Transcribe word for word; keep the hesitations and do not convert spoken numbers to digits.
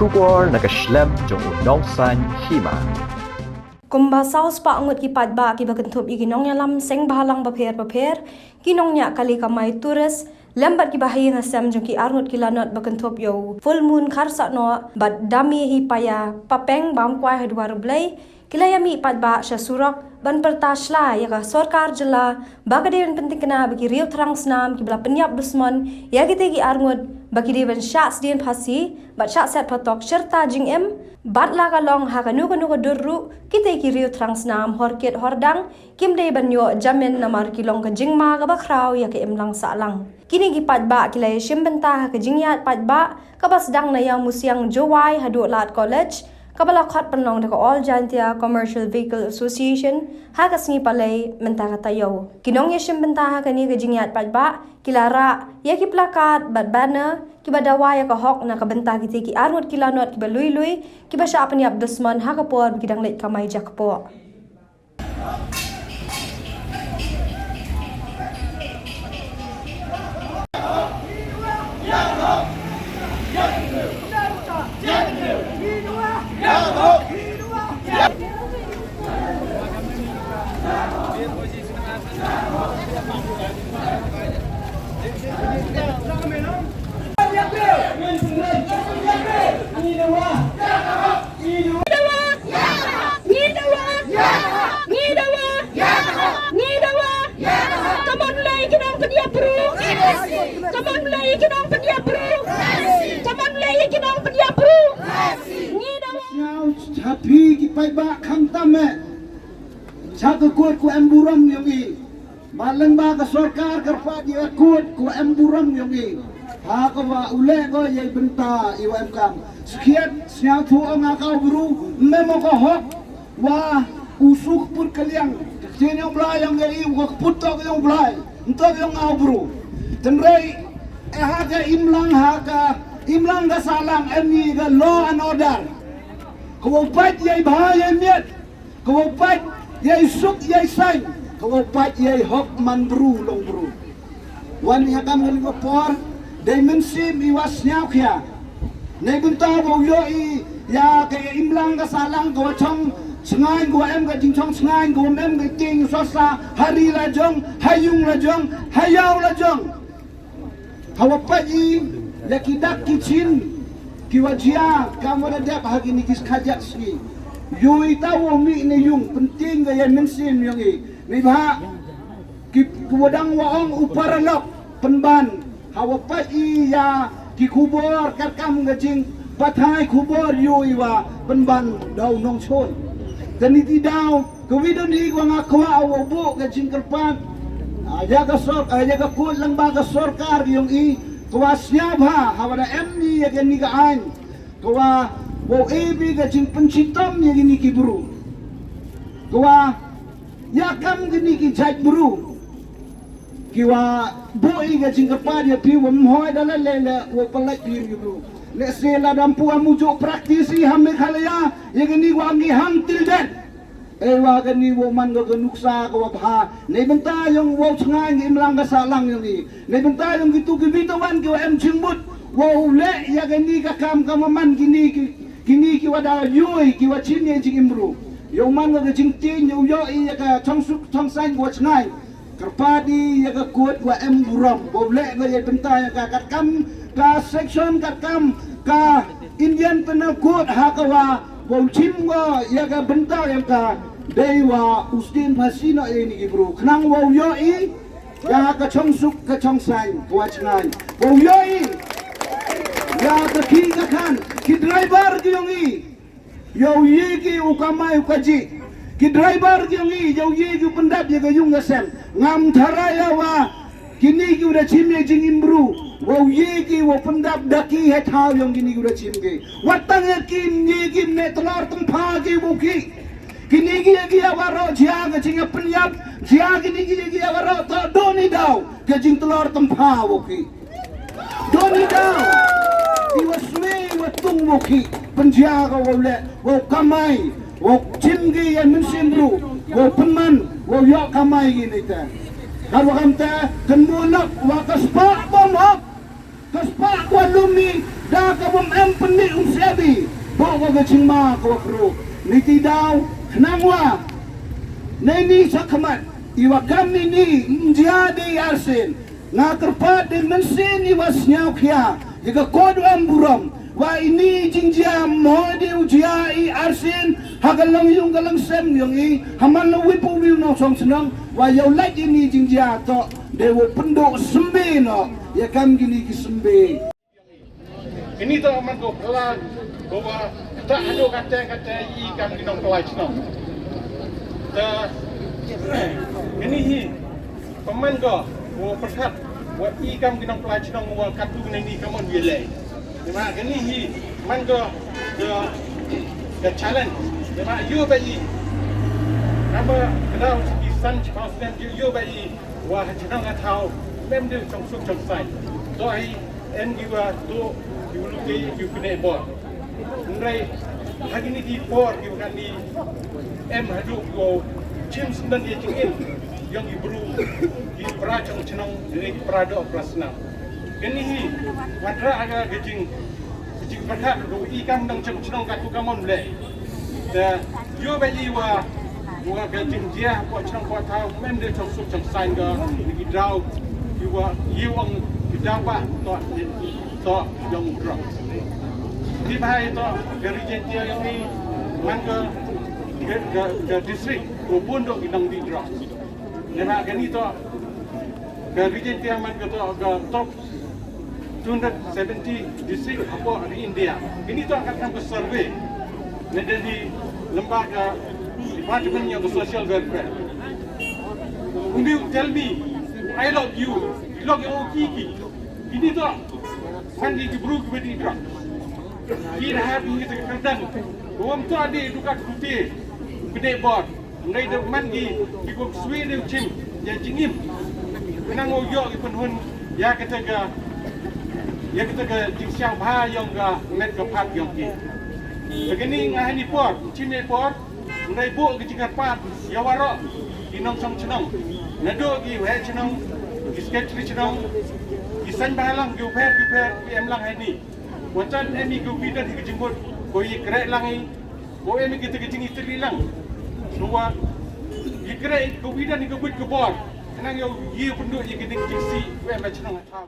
Khubor na ka shlem jong u Nongsaiñ Hima. Kumba saw spah ngut ki paidbah kiba kynthup ïa ki nongïalam seng bhalang bapher bapher, ki nongñiah kali kamai tourist, lem bad kiba ha ïing ha sem jong ki arngut ki lanot ba kynthup ïa u Full Moon Kharsahnoh bad Damiahipaya Papeng Bamkwai ha Dwar U Blei, ki la ïa mih paidbah sha surok ban pyrta shla ïa ka sorkar jylla ba ka dei ban pyntikna ba ki riew thrang snam kiba la pynïap dusmon ïa kitei ki arngut ba ki dei ban shah sdien phasi bad shah set phatok shirta jingim, bad la ka long ha kano kano ka dur ruh kitei ki riew thrang snam hor kit hor dang kim dei ban ïoh jamin namar ki long ka jingma kaba khraw ïa ka imlang sahlang. Kine ki paidbah ki la ïa shim bynta ha ka jingïaid paidbah kaba sdang na Ïawmusiang Jowai haduh Lad College, kaba la khot pynlong da ka All Jaintia Commercial Vehicle Association ha ka sngi Palei mynta ka taïew. Ki nongïashim bynta ha kane ka jingïaid paidbah ki la rah ïa ki placard bad banner kiba dawa ïa ka hok na ka bynta kitei ki arngut ki lanot kiba lui lui kiba shah pynïap dusmon ha ka por ba ki dang leit kamai jakpoh. Ngi dawa! Ngi dawa! Ngi dawa! Ngi dawa! Ka mon lei ki nongpynïap briew! Ka mon lei ki nongpynïap briew! Ka mon lei ki nongpynïap briew! Ngi dawa! Sñiaw ha phi ki paidbah khamtam eh. Cha ka kut ku em burom yong i. Ba lyngba ka sorkar kyrpad ïa ka kut ku em burom yong i. Ha kaba u leh ko ïa i bynta i wa em kam. Skhiat sñiawthuh ong ha ka u bru, me mo ka hok. Wa u su kput ka liang. Ka ktien yong Blai yong i u ka kput tok yong Blai. Ntok yong nga u bru. Tynrei eh ha ka imlang ha ka imlang ka sahlang em i ka law and order. Ka wa u pait ïa i bha ïa i miat. Ka wa u pait ïa i suk ïa i saiñ, ka wa u pait ïa i hok man bru long bru. Wan ïa kam ngan ka por, dei mynsiem i wa sñiaw khia. Nei bynta wa u ïoh i ïa ka imlang ka sahlang ka wa chong chngaiñ ka wa em ka jingchong chngaiñ ka wa em ka jing sosa ha ri la jong, ha ïung la jong, ha ïaw la jong. Ha wa pait i ïa ki dak ki chin ki wa jia kam wa da dep ha kini ki khajiak sngi. Ïoh i ta wa mih ne ïung pynting ka ïa mynsiem yong i. Ni bha ki wa dang wa ong u paralok pynban. Ha wa pait i ïa ki khubor katkam ka jingpathai khubor ïoh i wa pynban da u nongchun. Te ni ti daw Ka wi don hi ka wa nga kwah wa u buh ka jingkyrpad. Ah, ïa ka sor, ah, ïa ka kut lyngba ka sorkar ka yong i. Ka wa sñiaw bha, ha wa da em ni ïa kani ka aiñ. Ka wa, wa u A B ka jingpynshitom ïa kini ki bru. Ka wa, ïa kam kini ki jait bru. Ki wa buh i ka jingkyrpad ïa phi wa mhoi da la le le wa pynlait phi ïa ki bru. Lehse la dam pu wa mu ju practice i ha Meghalaya, ïa kani wa ngi hang tildet. Ei wa kani wow man ka ka nuksa ka wa bha. Nei bynta yong wow chngaiñ ka imlang ka sahlang yong i. Nei bynta yong kitu ki bit wan ki wa em jingmut. Wow leh ïa kani ka kam ka wa man kini ki, kini ki wa da yoi ki wa chim ïa jingim bru. Yow man ka ka jingtieng yow yoh i ïa ka chongsuk chongsaiñ ka wa chngaiñ. Kyrpad i ïa ka kut wa em burom, wow leh ka ïa bynta ïa ka katkam ka section katkam ka Indian Penal Code ha ka wa wow chim ka ïa ka bynta ïa ka dei wa u sdien phasi noh ïa ini ki bru. Khnang wow yoh i ïa ka chongsuk ka chongsaiñ ka wa chngaiñ. Wow yoh i ïa ka ki ka khan ki driver ki yong i. Yow yi ki u kamai u kaji. Ki driver ki yong i, yow yi ki u pyndap ïa ka yung ka sem. Ngam tharai ïa wa kini ki u da chim ïa jingim bru. Wow yi ki u pyndap da ki he thaw yong kini ki u da chim ki. Wat tang ïa ki, yi ki ne tlor tang pha ki u ki. Kini ki ïa ki ïa waroh jia ka jingïapyniap. Jia kini ki ïa ki ïa waroh to do ni daw ka jingtlor tang pha u ki. Don i daw i wa swe i wa tung wow ki pynjia ka wow leh wow kamai wow chim ki ïa mynsiem bru wow pynman wow yoh kamai ki ni te. Ka wa kam te kan mu lak wa ka spah bom hok ka spah wa lum i da ka bom em Pynmih um siabi bok wa ka jingma ka wa kru. Niti daw khnang wa nei ni sa khmat iwa kam ini mjia de arsin. Nga kyrpad de mensin iwa sniaw khia ya ka kot wa em burom wa ini jingjia mo de ujia i arsin ha ka long yung ka long sem yong i ha man lo wipu wiu no song senong wa yow laj ini jingjia to de wo pendo sembe no ya kam gini ki sembe. Ini to man ko pela ko wa ta ado kata kata i kam ki nong pelai chnong. Ta ini hi paman ko wo perhat wa i kam ki nong pelai chnong wa katu ini kamon bi lei. Tema ini hi man ko ke ke challenge. Tema yo ba i nama kedau siki san chipau sen yo ba i wa ha chnong ha thaw mem de chong suk chong sai. To ai em ki wa to ki ulu ke ki kene bor. Nrai ha kini ki por ki wa ni em ha du ko chim sundan ye chingin yong ki bru ki pra chong chnong de ki pra do pra snam. Kini hi watra aga gejing gejing perhat do i kam dang chong chnong ka tu kamon le. Da yo ba i wa wa ka jingjia ko chong ko thaw mem de chong suk chong sain ga ni ki daw ki wa i wang ki daw ba to to yong drok. Ni ba i to ka region tia yong ni man ka ka ka district ko bun do ki dang di drok. Ni ba ka ni to ka region tia man ka to ka top two hundred seventy district hapoh ri India. Ini to akan kami survey. Nade di lembaga department yang social welfare. Uni tell me, I love you. Ilok yang okiki. Ini to kan di bru ki bedi drok. Ki rahat ni kita kerdang. Bawam to adi dukat putih. Gede bor. Ngai da man ki ki ko swi de chim ya jingim. Nang o yo ki penhun ya kata ga ya kata ga jingsiang bha yong ga met ga phat yong ki. Begini nga hani por chim e por ngai bo ki jingkyrpad ya waro ki nong song chnong. Nado ki wei chnong ki secretary chnong ki san bha lang ki uper ki uper ki em lang hani. Watan em i ki uper ki jingbut ko i krek lang i. Ko em kita ka jingitri lang. Nuwa i kre ka widan i ka wit ka bor. Nang yow i pynduh i ka ding jingsi. Ko em ba chnong ha thaw.